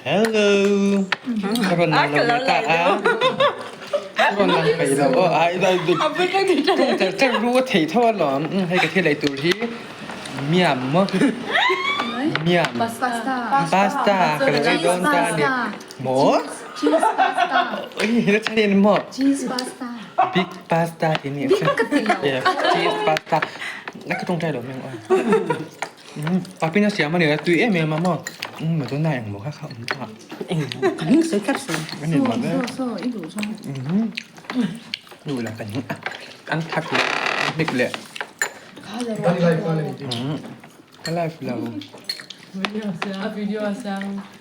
Hello ka rawn lang lo leh ta a ka rawn lang peih lo aw ai tung cher cher ru a thei tho alawm hei ka thil ei tur hi miam maw miam pasta ka lo ei dawn ta a ni maw ui hila chhan in maw big pasta tih a ni cheese pasta ka tawngtai lo mai ang aw. Papin a siam a ni a tui em em a maw Madonna engmaw kha kha awm ta Ka hming sawi kher sawi. A ni mah ber duh la kan an thak leh an hnek leh ka live lo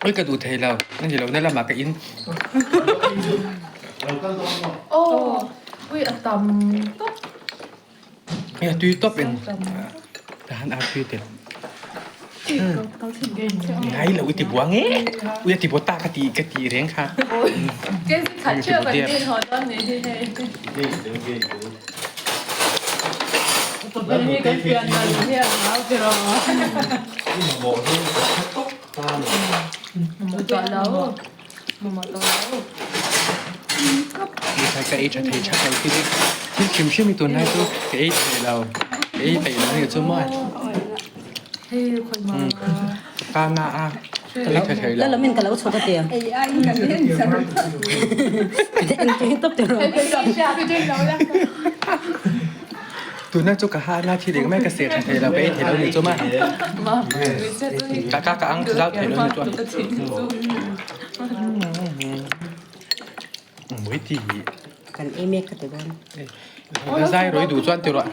ui ka duh thei lo a ni lo na lamah ka in Hei a tui tawp in tahan a tui tel. Ngai lo i ti bua nge. Ui a ti bua ta ka ti ka ti reng kha. Ti bua der. Ka ei tha thei tha lo khi thil hrim hrim hi tunlai chu ka ei thei lo ka ei peih lo nih chu maw ka na a ka ei tha thei lo. Lalamin ka lo chhawk a tia. Tuna chu ka ha na thi ding mai ka seh tha thei lo ka ei thei lo nih chu maw ka ka ka ang zau thei lo nih chu. Mui ti hi. Kan ei mek ka ti dawn. Zai rawh i duh chuan ti rawh.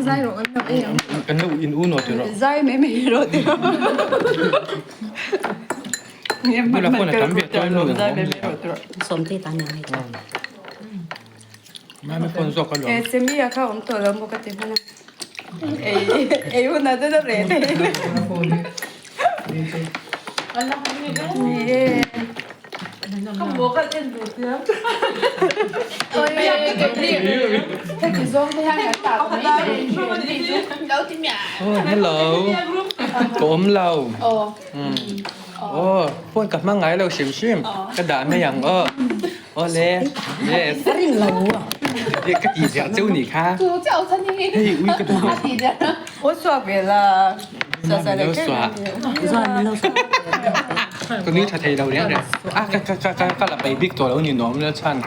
Zai rawh kan lo ei ang. Kan lo in u naw ti rawh. Zai mai mai rawh ti rawh. Nula phone a tam ve chuan nu in awm leh a. Sawmte tan yang hei. Mami phone zawk alawm. Eh semi a kha awm tawh lo maw ka ti hman a. Ei ei hun ah chuan a reh thei. Ni e. Oh hello. Ka awm lo. Oh phone ka hmang ngai lo hrim hrim. Ka dah mai ang aw. Awle yes. Ka ring lo. Ka ti ziah cheu nih kha. Hei ui ka duh. Aw suak ve la. Ka nui tha thei lo reng reng. A ka ka ka ka la peih bik tawh lo ni nuam la chhan.